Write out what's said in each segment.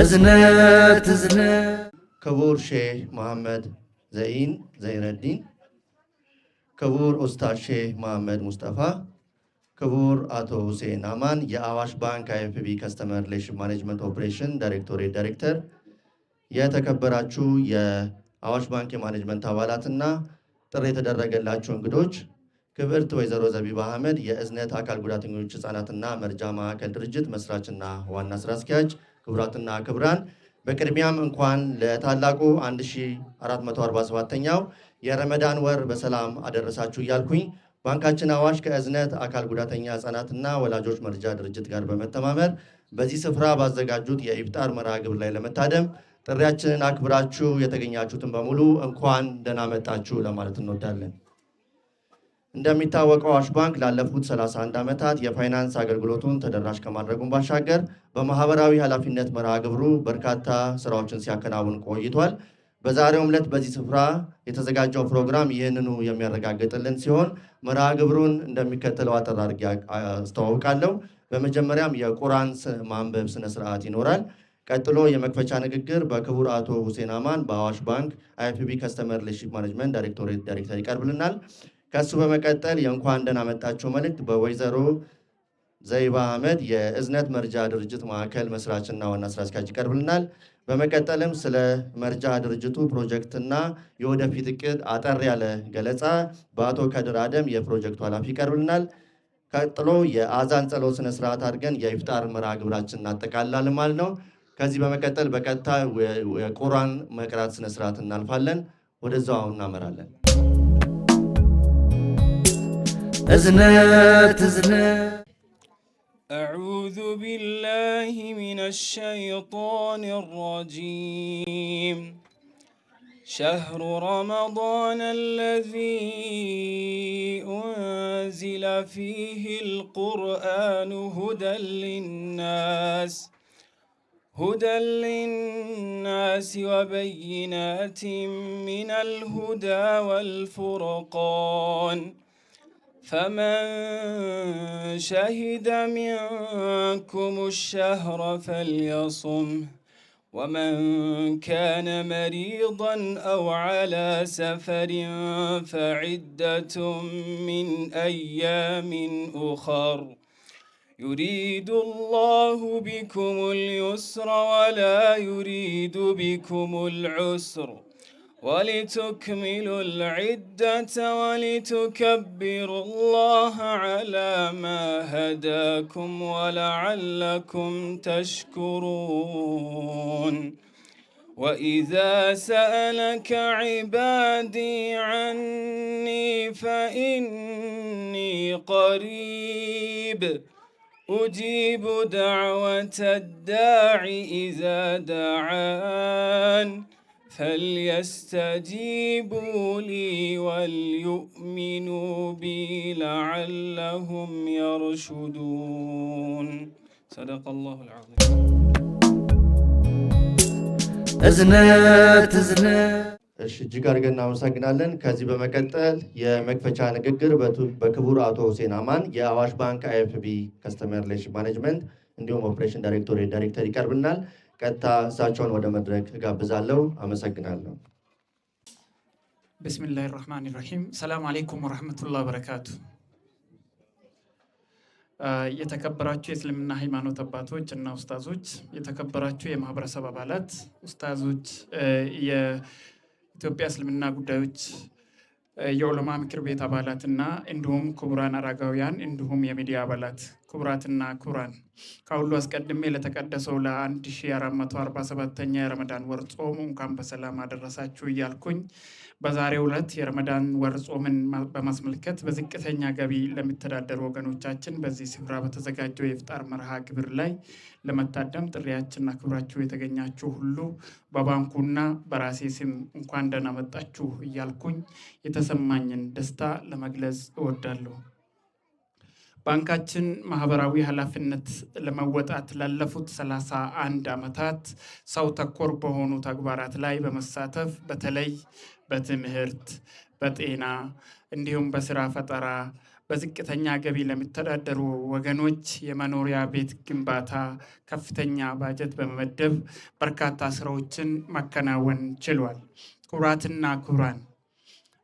እዝነት እዝነት። ክቡር ሼህ መሐመድ ዘይን ዘይነዲን፣ ክቡር ኡስታዝ ሼህ መሐመድ ሙስጠፋ፣ ክቡር አቶ ሁሴን አማን የአዋሽ ባንክ IFB Customer Relation Management Operation Directorate ዳይሬክተር፣ የተከበራችሁ የአዋሽ ባንክ የ management አባላትና ጥሪ የተደረገላችሁ እንግዶች፣ ክብርት ወይዘሮ ዘቢባ አህመድ የእዝነት አካል ጉዳተኞች ህጻናትና መርጃ ማዕከል ድርጅት መስራችና ዋና ስራ አስኪያጅ፣ ክቡራትና ክቡራን፣ በቅድሚያም እንኳን ለታላቁ 1447ኛው የረመዳን ወር በሰላም አደረሳችሁ እያልኩኝ፣ ባንካችን አዋሽ ከእዝነት አካል ጉዳተኛ ህጻናትና ወላጆች መርጃ ድርጅት ጋር በመተባበር በዚህ ስፍራ ባዘጋጁት የኢፍጣር መርሃ ግብር ላይ ለመታደም ጥሪያችንን አክብራችሁ የተገኛችሁትን በሙሉ እንኳን ደህና መጣችሁ ለማለት እንወዳለን። እንደሚታወቀው አዋሽ ባንክ ላለፉት 31 ዓመታት የፋይናንስ አገልግሎቱን ተደራሽ ከማድረጉን ባሻገር በማህበራዊ ኃላፊነት መርሃ ግብሩ በርካታ ስራዎችን ሲያከናውን ቆይቷል። በዛሬውም ዕለት በዚህ ስፍራ የተዘጋጀው ፕሮግራም ይህንኑ የሚያረጋግጥልን ሲሆን መርሃ ግብሩን እንደሚከተለው አጠር አድርጌ አስተዋውቃለሁ። በመጀመሪያም የቁርአን ማንበብ ስነ ስርዓት ይኖራል። ቀጥሎ የመክፈቻ ንግግር በክቡር አቶ ሁሴን አማን በአዋሽ ባንክ IFB Customer Relationship Management Directorate ዳይሬክተር ይቀርብልናል። ከሱ በመቀጠል የእንኳን ደህና መጣችሁ መልእክት በወይዘሮ ዘይባ አህመድ የእዝነት መርጃ ድርጅት ማዕከል መስራችና ዋና ስራ አስኪያጅ ይቀርብልናል። በመቀጠልም ስለ መርጃ ድርጅቱ ፕሮጀክትና የወደፊት እቅድ አጠር ያለ ገለጻ በአቶ ከድር አደም የፕሮጀክቱ ኃላፊ ይቀርብልናል። ቀጥሎ የአዛን ጸሎት ስነ ስርዓት አድርገን የኢፍጣር መርሃ ግብራችን እናጠቃልላለን ማለት ነው። ከዚህ በመቀጠል በቀጥታ የቁርአን መቅራት ስነ ስርዓት እናልፋለን። ወደዛው አሁን እናመራለን። እዝነት እዝነት። أعوذ بالله من الشيطان الرجيم. شهر رمضان الذي أنزل فيه القرآن هدى للناس وبينات من الهدى والفرقان. فمن شهد منكم الشهر فليصمه، ومن كان مريضا أو على سفر فعدة من أيام أخر. يريد الله بكم اليسر ولا يريد بكم العسر، ولتكملوا العدة ولتكبروا الله على ما هداكم ولعلكم تشكرون. وإذا سألك عبادي عني فإني قريب، أجيب دعوة الداع إذا دعان، فليستجيبوا لي وليؤمنوا بي لعلهم يرشدون. صدق الله العظيم. እዝነት እዝነት። እሺ፣ እጅግ አድርገን እናመሰግናለን። ከዚህ በመቀጠል የመክፈቻ ንግግር በክቡር አቶ ሁሴን አማን የአዋሽ ባንክ IFB Customer Relation Management እንዲሁም Operation Directorate ዳይሬክተር ይቀርብልናል። ቀጥታ እሳቸውን ወደ መድረክ እጋብዛለሁ። አመሰግናለሁ። بسم الله الرحمن الرحيم። السلام عليكم ورحمة الله وبركاته። የተከበራችሁ የእስልምና ሃይማኖት አባቶች እና ኡስታዞች፣ የተከበራችሁ የማህበረሰብ አባላት፣ ኡስታዞች፣ የኢትዮጵያ እስልምና ጉዳዮች የዑለማ ምክር ቤት አባላት እና እንዲሁም ክቡራን አረጋውያን እንዲሁም የሚዲያ አባላት፣ ክቡራትና ክቡራን፣ ከሁሉ አስቀድሜ ለተቀደሰው ለ1447ኛ የረመዳን ወር ጾም እንኳን በሰላም አደረሳችሁ እያልኩኝ፣ በዛሬው ዕለት የረመዳን ወር ጾምን በማስመልከት በዝቅተኛ ገቢ ለሚተዳደሩ ወገኖቻችን በዚህ ስፍራ በተዘጋጀው የኢፍጣር መርሃ ግብር ላይ ለመታደም ጥሪያችንን አክብራችሁ የተገኛችሁ ሁሉ በባንኩና በራሴ ስም እንኳን ደህና መጣችሁ እያልኩኝ የተሰማኝን ደስታ ለመግለጽ እወዳለሁ። ባንካችን ማህበራዊ ኃላፊነት ለመወጣት ላለፉት 31 ዓመታት ሰው ተኮር በሆኑ ተግባራት ላይ በመሳተፍ በተለይ በትምህርት፣ በጤና እንዲሁም በስራ ፈጠራ፣ በዝቅተኛ ገቢ ለሚተዳደሩ ወገኖች የመኖሪያ ቤት ግንባታ ከፍተኛ ባጀት በመመደብ በርካታ ስራዎችን ማከናወን ችሏል። ክቡራትና ክቡራን፣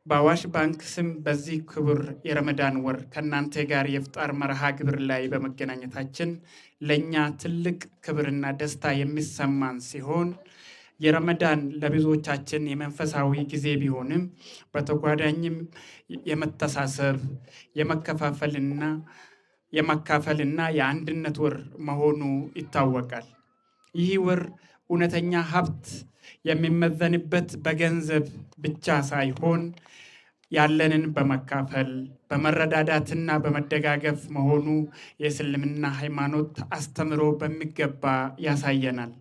በአዋሽ ባንክ ስም በዚህ ክቡር የረመዳን ወር ከእናንተ ጋር የኢፍጣር መርሃ ግብር ላይ በመገናኘታችን ለእኛ ትልቅ ክብርና ደስታ የሚሰማን ሲሆን፣ የረመዳን ለብዙዎቻችን የመንፈሳዊ ጊዜ ቢሆንም በተጓዳኝም የመተሳሰብ፣ የመከፋፈልና የማካፈልና የአንድነት ወር መሆኑ ይታወቃል። ይህ ወር እውነተኛ ሀብት የሚመዘንበት በገንዘብ ብቻ ሳይሆን ያለንን በመካፈል፣ በመረዳዳትና በመደጋገፍ መሆኑ የእስልምና ሃይማኖት አስተምሮ በሚገባ ያሳየናል።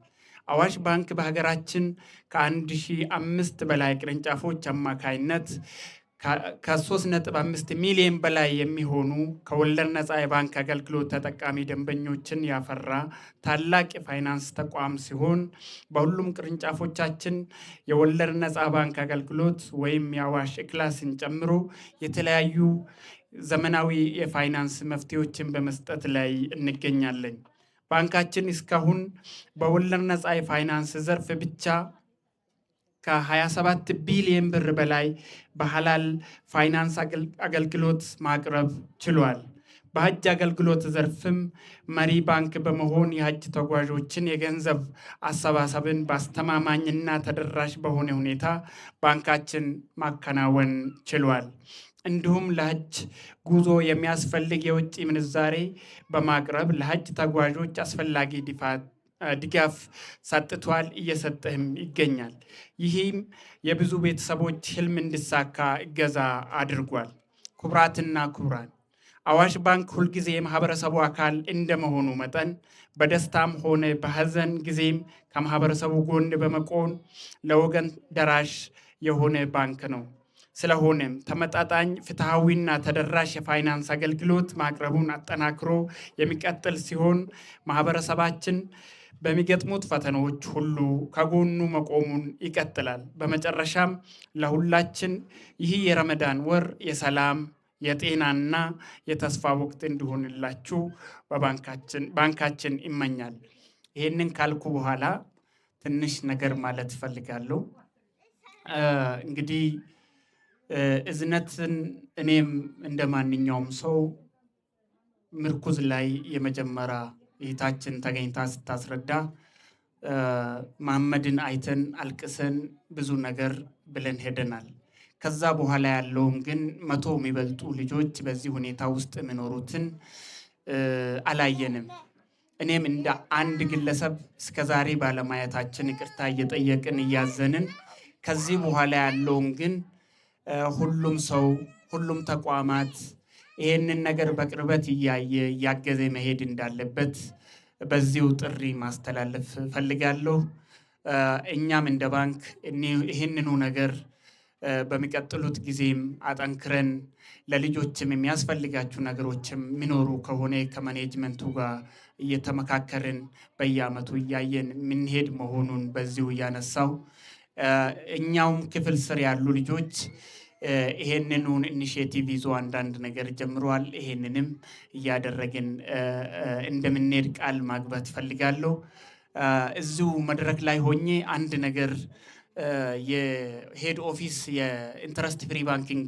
አዋሽ ባንክ በሀገራችን ከ1005 በላይ ቅርንጫፎች አማካይነት ከ3.5 ሚሊዮን በላይ የሚሆኑ ከወለድ ነፃ የባንክ አገልግሎት ተጠቃሚ ደንበኞችን ያፈራ ታላቅ የፋይናንስ ተቋም ሲሆን፣ በሁሉም ቅርንጫፎቻችን የወለድ ነፃ ባንክ አገልግሎት ወይም የአዋሽ ኢክላስን ጨምሮ የተለያዩ ዘመናዊ የፋይናንስ መፍትሄዎችን በመስጠት ላይ እንገኛለን። ባንካችን እስካሁን በወለድ ነፃ የፋይናንስ ዘርፍ ብቻ ከ27 ቢሊዮን ብር በላይ በሐላል ፋይናንስ አገልግሎት ማቅረብ ችሏል። በሀጅ አገልግሎት ዘርፍም መሪ ባንክ በመሆን የሀጅ ተጓዦችን የገንዘብ አሰባሰብን በአስተማማኝና ተደራሽ በሆነ ሁኔታ ባንካችን ማከናወን ችሏል። እንዲሁም ለሀጅ ጉዞ የሚያስፈልግ የውጭ ምንዛሬ በማቅረብ ለሀጅ ተጓዦች አስፈላጊ ድጋፍ ሰጥቷል፣ እየሰጠህም ይገኛል። ይህም የብዙ ቤተሰቦች ህልም እንዲሳካ እገዛ አድርጓል። ክቡራትና ክቡራን፣ አዋሽ ባንክ ሁልጊዜ የማህበረሰቡ አካል እንደመሆኑ መጠን በደስታም ሆነ በሀዘን ጊዜም ከማህበረሰቡ ጎን በመቆም ለወገን ደራሽ የሆነ ባንክ ነው። ስለሆነም ተመጣጣኝ፣ ፍትሐዊና ተደራሽ የፋይናንስ አገልግሎት ማቅረቡን አጠናክሮ የሚቀጥል ሲሆን፣ ማህበረሰባችን በሚገጥሙት ፈተናዎች ሁሉ ከጎኑ መቆሙን ይቀጥላል። በመጨረሻም ለሁላችን ይህ የረመዳን ወር የሰላም፣ የጤናና የተስፋ ወቅት እንዲሆንላችሁ በባንካችን ባንካችን ይመኛል። ይህንን ካልኩ በኋላ ትንሽ ነገር ማለት እፈልጋለሁ። እንግዲህ እዝነትን እኔም እንደ ማንኛውም ሰው ምርኩዝ ላይ የመጀመሪያ እህታችን ተገኝታ ስታስረዳ መሐመድን አይተን አልቅሰን ብዙ ነገር ብለን ሄደናል። ከዛ በኋላ ያለውን ግን 100 የሚበልጡ ልጆች በዚህ ሁኔታ ውስጥ የሚኖሩትን አላየንም። እኔም እንደ አንድ ግለሰብ እስከዛሬ ባለማየታችን ይቅርታ እየጠየቅን እያዘንን፣ ከዚህ በኋላ ያለውን ግን ሁሉም ሰው፣ ሁሉም ተቋማት ይሄንን ነገር በቅርበት እያየ እያገዘ መሄድ እንዳለበት በዚሁ ጥሪ ማስተላለፍ እፈልጋለሁ። እኛም እንደ ባንክ ይህንኑ ነገር በሚቀጥሉት ጊዜም አጠንክረን ለልጆችም የሚያስፈልጋቸው ነገሮችም የሚኖሩ ከሆነ ከ management ኡ ጋር እየተመካከርን በየአመቱ እያየን የምንሄድ መሆኑን በዚሁ እያነሳው፣ እኛውም ክፍል ስር ያሉ ልጆች ይሄንኑን initiative ይዞ አንዳንድ ነገር ጀምረዋል። ይሄንንም እያደረግን እንደምንሄድ ቃል ማግባት እፈልጋለሁ። እዚሁ መድረክ ላይ ሆኜ አንድ ነገር የ head office የ interest free banking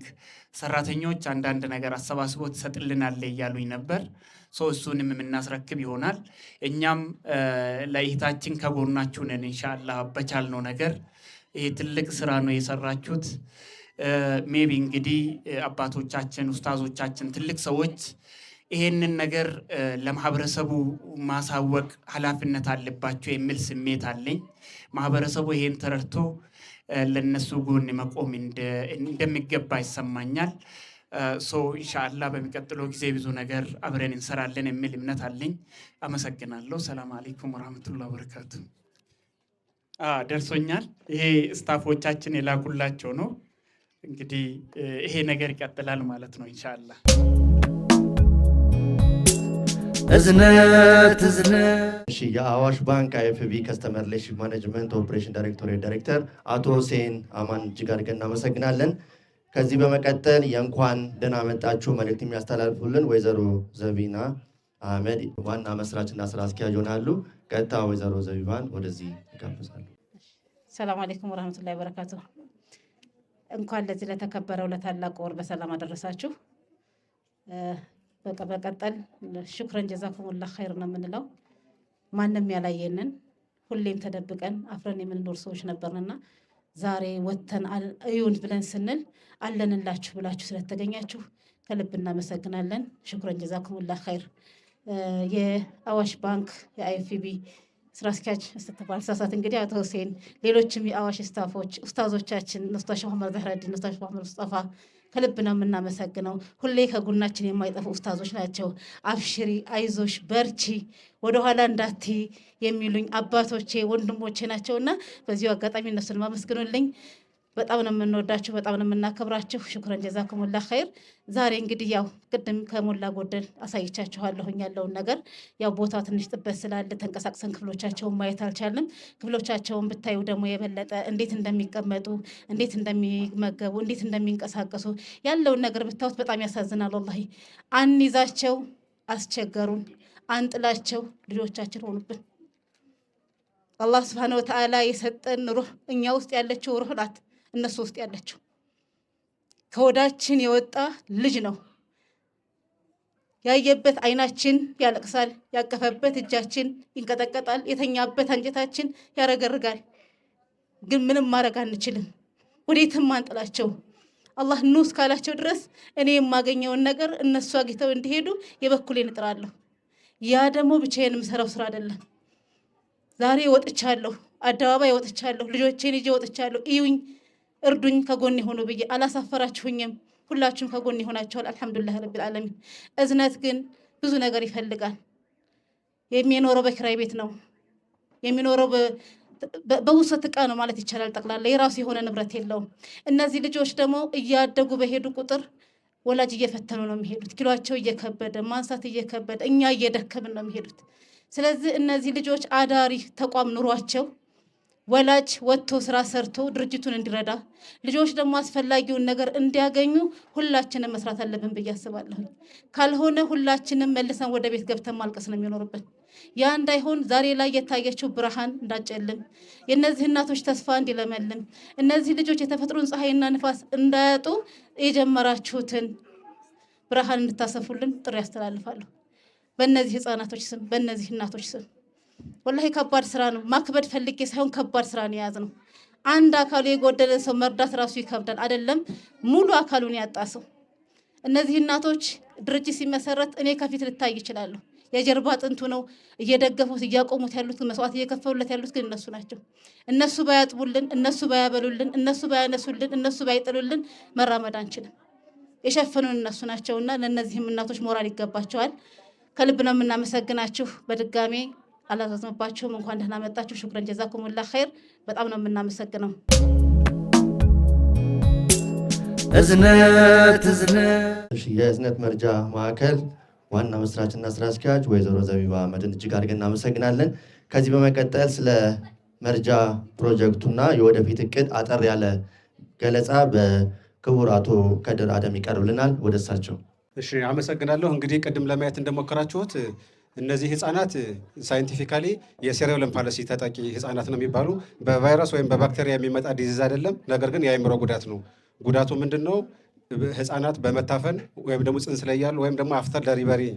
ሰራተኞች አንዳንድ ነገር አሰባስቦ ትሰጥልናለህ እያሉኝ ነበር። So እሱንም የምናስረክብ ይሆናል። እኛም ለእህታችን ከጎናችሁ ነን ኢንሻአላህ በቻልነው ነገር። ይሄ ትልቅ ስራ ነው የሰራችሁት። Maybe እንግዲህ አባቶቻችን፣ ኡስታዞቻችን፣ ትልቅ ሰዎች ይሄንን ነገር ለማህበረሰቡ ማሳወቅ ኃላፊነት አለባቸው የሚል ስሜት አለኝ። ማህበረሰቡ ይሄን ተረድቶ ለነሱ ጎን መቆም እንደሚገባ ይሰማኛል። So ኢንሻአላህ በሚቀጥለው ጊዜ ብዙ ነገር አብረን እንሰራለን የሚል እምነት አለኝ። አመሰግናለሁ። ሰላም አለይኩም ወራህመቱላሂ ወበረካቱ። ደርሶኛል። ይሄ staff ኦቻችን የላኩላቸው ነው። እንግዲህ ይሄ ነገር ይቀጥላል ማለት ነው ኢንሻአላህ። እዝነት እዝነት። እሺ፣ የአዋሽ ባንክ IFB customer relationship management operation ዳይሬክቶሬት ዳይሬክተር አቶ ሁሴን አማን እጅግ አድርገን እናመሰግናለን። ከዚህ በመቀጠል የእንኳን ደህና መጣችሁ መልእክት የሚያስተላልፉልን ወይዘሮ ዘቢና አህመድ ዋና መስራችና ስራ አስኪያጅ ይሆናሉ። ቀጥታ ወይዘሮ ዘቢባን ወደዚህ ይጋብዛሉ። ሰላም አለይኩም ወረህመቱላሂ ወበረካቱ። እንኳን ለዚህ ለተከበረው ለታላቁ ወር በሰላም አደረሳችሁ። በመቀጠል ሽክረን ጀዛኩሙላህ ኸይር ነው የምንለው። ማንም ያላየንን፣ ሁሌም ተደብቀን አፍረን የምንኖር ሰዎች ነበርንና ዛሬ ወጥተን እዩን ብለን ስንል አለንላችሁ ብላችሁ ስለተገኛችሁ ከልብ እናመሰግናለን። ሽኩረን ጀዛኩሙላህ ኸይር። የአዋሽ ባንክ የ IFB ስራ አስኪያጅ ስትባል ሳሳት እንግዲህ አቶ ሁሴን፣ ሌሎችም የአዋሽ staff ኦች፣ ኡስታዞቻችን ኡስታዝ መሐመድ ዘህረዲን፣ ኡስታዝ መሐመድ ሙስጠፋ ከልብ ነው የምናመሰግነው። ሁሌ ከጎናችን የማይጠፉ ኡስታዞች ናቸው። አብሽሪ፣ አይዞሽ፣ በርቺ፣ ወደኋላ እንዳትይ የሚሉኝ አባቶቼ፣ ወንድሞቼ ናቸውና በዚሁ አጋጣሚ እነሱን ማመስግኑልኝ። በጣም ነው የምንወዳችሁ፣ በጣም ነው የምናከብራችሁ። ሽኩረን ጀዛኩሙላህ ኸይር። ዛሬ እንግዲህ ያው ቅድም ከሞላ ጎደል አሳይቻችኋለሁኝ ያለውን ነገር። ያው ቦታ ትንሽ ጥበት ስላለ ተንቀሳቅሰን ክፍሎቻቸውን ማየት አልቻልንም። ክፍሎቻቸውን ብታዩ ደግሞ የበለጠ እንዴት እንደሚቀመጡ፣ እንዴት እንደሚመገቡ፣ እንዴት እንደሚንቀሳቀሱ ያለውን ነገር ብታዩት በጣም ያሳዝናል። ወላሂ አንይዛቸው አስቸገሩን፣ አንጥላቸው ልጆቻችን ሆኑብን። አላህ ስብሐነ ወተዓላ የሰጠን ሩህ እኛ ውስጥ ያለችው ሩህ ናት። እነሱ ውስጥ ያለችው ከሆዳችን የወጣ ልጅ ነው። ያየበት አይናችን ያለቅሳል፣ ያቀፈበት እጃችን ይንቀጠቀጣል፣ የተኛበት አንጀታችን ያረገርጋል። ግን ምንም ማድረግ አንችልም። ወዴትም አንጥላቸው። አላህ ኑ እስካላቸው ድረስ እኔ የማገኘውን ነገር እነሱ አግኝተው እንዲሄዱ የበኩሌን እጥራለሁ። ያ ደግሞ ብቻዬን የምሰራው ስራ አይደለም። ዛሬ ወጥቻለሁ፣ አደባባይ ወጥቻለሁ፣ ልጆቼን ይዤ ወጥቻለሁ። እዩኝ፣ እርዱኝ፣ ከጎኔ ሁኑ ብዬ አላሳፈራችሁኝም። ሁላችሁም ከጎኔ ሆናችኋል። አልሐምዱሊላህ ረቢል ዓለሚን። እዝነት ግን ብዙ ነገር ይፈልጋል። የሚኖረው በኪራይ ቤት ነው የሚኖረው፣ በውሰት ዕቃ ነው ማለት ይቻላል። ጠቅላላ የራሱ የሆነ ንብረት የለውም። እነዚህ ልጆች ደግሞ እያደጉ በሄዱ ቁጥር ወላጅ እየፈተኑ ነው የሚሄዱት። ኪሏቸው እየከበደ፣ ማንሳት እየከበደ፣ እኛ እየደከምን ነው የሚሄዱት። ስለዚህ እነዚህ ልጆች አዳሪ ተቋም ኑሯቸው ወላጅ ወጥቶ ስራ ሰርቶ ድርጅቱን እንዲረዳ፣ ልጆች ደግሞ አስፈላጊውን ነገር እንዲያገኙ ሁላችንም መስራት አለብን ብዬ አስባለሁ። ካልሆነ ሁላችንም መልሰን ወደ ቤት ገብተን ማልቀስ ነው የሚኖርብን። ያ እንዳይሆን ዛሬ ላይ የታየችው ብርሃን እንዳጨልም፣ የእነዚህ እናቶች ተስፋ እንዲለመልም፣ እነዚህ ልጆች የተፈጥሮን ፀሐይና ንፋስ እንዳያጡ የጀመራችሁትን ብርሃን እንድታሰፉልን ጥሪ ያስተላልፋለሁ። በእነዚህ ህፃናቶች ስም፣ በእነዚህ እናቶች ስም። ወላሂ ከባድ ስራ ነው። ማክበድ ፈልጌ ሳይሆን ከባድ ስራ ነው የያዝነው። አንድ አካሉ የጎደለን ሰው መርዳት ራሱ ይከብዳል፣ አይደለም ሙሉ አካሉን ያጣ ሰው። እነዚህ እናቶች ድርጅት ሲመሰረት እኔ ከፊት ልታይ ይችላለሁ። የጀርባ አጥንቱ ነው እየደገፉት እያቆሙት ያሉት፣ መስዋዕት እየከፈሉለት ያሉት ግን እነሱ ናቸው። እነሱ ባያጥቡልን፣ እነሱ ባያበሉልን፣ እነሱ ባያነሱልን፣ እነሱ ባይጥሉልን መራመድ አንችልም። የሸፈኑን እነሱ ናቸውና ለእነዚህም እናቶች ሞራል ይገባቸዋል። ከልብ ነው የምናመሰግናችሁ። በድጋሜ አላራዝምባችሁም። እንኳን ደህና መጣችሁ። ሽኩረን ጀዛኩሙላህ ኸይር። በጣም ነው የምናመሰግነው። እዝነት እዝነት። እሺ፣ የእዝነት መርጃ ማዕከል ዋና መስራችና ስራ አስኪያጅ ወይዘሮ ዘቢባ አህመድን እጅግ አድርገን እናመሰግናለን። ከዚህ በመቀጠል ስለ መርጃ ፕሮጀክቱና የወደፊት እቅድ አጠር ያለ ገለጻ በክቡር አቶ ከድር አደም ይቀርብልናል። ወደ እሳቸው። እሺ፣ አመሰግናለሁ። እንግዲህ ቅድም ለማየት እንደሞከራችሁት እነዚህ ህፃናት scientifically የ cerebral palsy ተጠቂ ህፃናት ነው የሚባሉ። በቫይረስ ወይም በባክቴሪያ የሚመጣ disease አይደለም፣ ነገር ግን የአእምሮ ጉዳት ነው። ጉዳቱ ምንድን ነው? ህፃናት በመታፈን ወይም ደግሞ ጽንስ ላይ ያሉ ወይም ደግሞ after delivery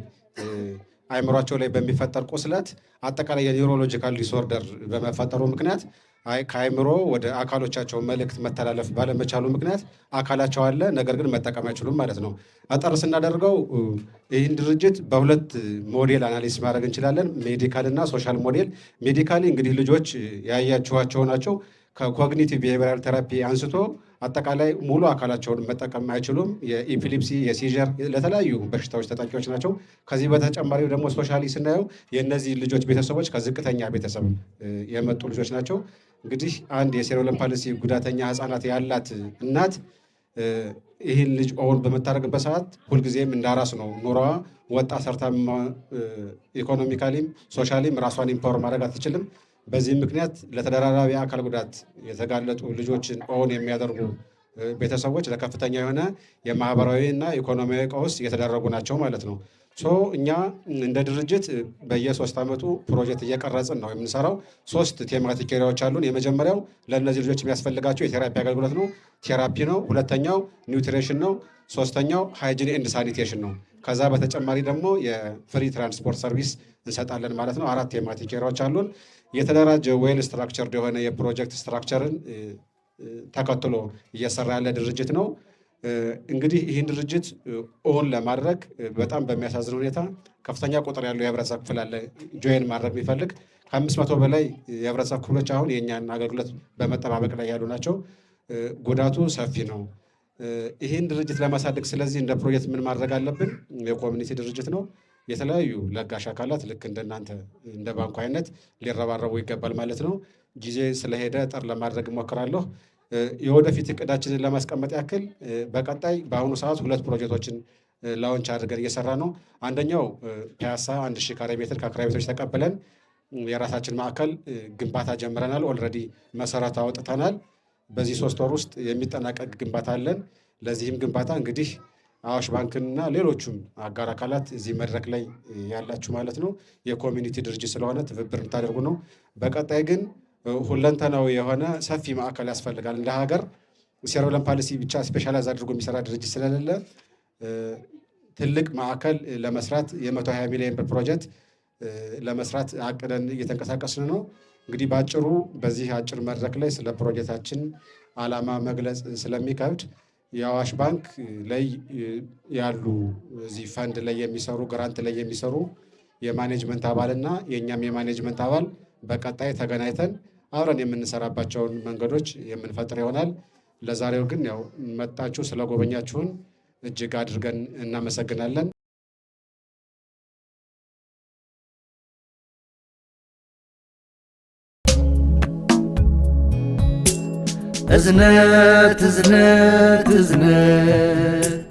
አእምሯቸው ላይ በሚፈጠር ቁስለት አጠቃላይ የ neurological disorder በመፈጠሩ ምክንያት ከአእምሮ ወደ አካሎቻቸው መልእክት መተላለፍ ባለመቻሉ ምክንያት አካላቸው አለ፣ ነገር ግን መጠቀም አይችሉም ማለት ነው። አጠር ስናደርገው ይህን ድርጅት በሁለት model analysis ማድረግ እንችላለን፣ medical እና social model። Medically እንግዲህ ልጆች ያያችኋቸው ናቸው። ከ cognitive behavioral therapy አንስቶ አጠቃላይ ሙሉ አካላቸውን መጠቀም አይችሉም። የ epilepsy፣ የ seizure፣ ለተለያዩ በሽታዎች ተጠቂዎች ናቸው። ከዚህ በተጨማሪ ደግሞ socially ስናየው የእነዚህ ልጆች ቤተሰቦች ከዝቅተኛ ቤተሰብ የመጡ ልጆች ናቸው። እንግዲህ አንድ የ cerebral palsy ጉዳተኛ ህፃናት ያላት እናት ይህን ልጅ own በምታደርግበት ሰዓት ሁልጊዜም እንዳራስ ነው ኑሮዋ። ወጣ ሰርታ economically ም socially ም ራሷን empower ማድረግ አትችልም። በዚህ ምክንያት ለተደራራቢ አካል ጉዳት የተጋለጡ ልጆችን own የሚያደርጉ ቤተሰቦች ለከፍተኛ የሆነ የማህበራዊ እና ኢኮኖሚያዊ ቀውስ እየተዳረጉ ናቸው ማለት ነው። So እኛ እንደ ድርጅት በየ3 ዓመቱ ፕሮጀክት እየቀረጽን ነው የምንሰራው። ሶስት thematic area ዎች አሉን። የመጀመሪያው ለእነዚህ ልጆች የሚያስፈልጋቸው የ therapy አገልግሎት ነው፣ therapy ነው። ሁለተኛው nutrition ነው። ሶስተኛው hygiene and sanitation ነው። ከዛ በተጨማሪ ደግሞ የ free transport service እንሰጣለን ማለት ነው። አራት thematic area ዎች አሉን። የተደራጀ well structured የሆነ የፕሮጀክት structure ን ተከትሎ እየሰራ ያለ ድርጅት ነው። እንግዲህ ይህን ድርጅት own ለማድረግ በጣም በሚያሳዝን ሁኔታ ከፍተኛ ቁጥር ያለው የህብረተሰብ ክፍል አለ join ማድረግ የሚፈልግ። ከ500 በላይ የህብረተሰብ ክፍሎች አሁን የእኛን አገልግሎት በመጠባበቅ ላይ ያሉ ናቸው። ጉዳቱ ሰፊ ነው። ይህን ድርጅት ለማሳደግ ስለዚህ እንደ ፕሮጀክት ምን ማድረግ አለብን? የ community ድርጅት ነው። የተለያዩ ለጋሽ አካላት ልክ እንደናንተ እንደ ባንኩ አይነት ሊረባረቡ ይገባል ማለት ነው። ጊዜ ስለሄደ አጠር ለማድረግ እሞክራለሁ። የወደፊት እቅዳችንን ለማስቀመጥ ያክል በቀጣይ በአሁኑ ሰዓት ሁለት ፕሮጀክቶችን launch አድርገን እየሰራን ነው። አንደኛው ፒያሳ 1000 ካሬ ሜትር ከአከራይ ቤቶች ተቀብለን የራሳችን ማዕከል ግንባታ ጀምረናል። Already መሰረት አውጥተናል። በዚህ 3 ወር ውስጥ የሚጠናቀቅ ግንባታ አለን። ለዚህም ግንባታ እንግዲህ አዋሽ ባንክንና ሌሎቹም አጋር አካላት እዚህ መድረክ ላይ ያላችሁ ማለት ነው የ community ድርጅት ስለሆነ ትብብር እንድታደርጉ ነው። በቀጣይ ግን ሁለንተናዊ የሆነ ሰፊ ማዕከል ያስፈልጋል። እንደ ሀገር cerebral palsy ብቻ specialize አድርጎ የሚሰራ ድርጅት ስለሌለ ትልቅ ማዕከል ለመስራት የ120 ሚሊዮን ብር ፕሮጀክት ለመስራት አቅደን እየተንቀሳቀስን ነው። እንግዲህ በአጭሩ በዚህ አጭር መድረክ ላይ ስለ ፕሮጀክታችን ዓላማ መግለጽ ስለሚከብድ የአዋሽ ባንክ ላይ ያሉ እዚህ ፈንድ ላይ የሚሰሩ፣ grant ላይ የሚሰሩ የ management አባልና የእኛም የ management አባል በቀጣይ ተገናኝተን አብረን የምንሰራባቸውን መንገዶች የምንፈጥር ይሆናል። ለዛሬው ግን ያው መጣችሁ ስለጎበኛችሁን እጅግ አድርገን እናመሰግናለን። እዝነት እዝነት እዝነት።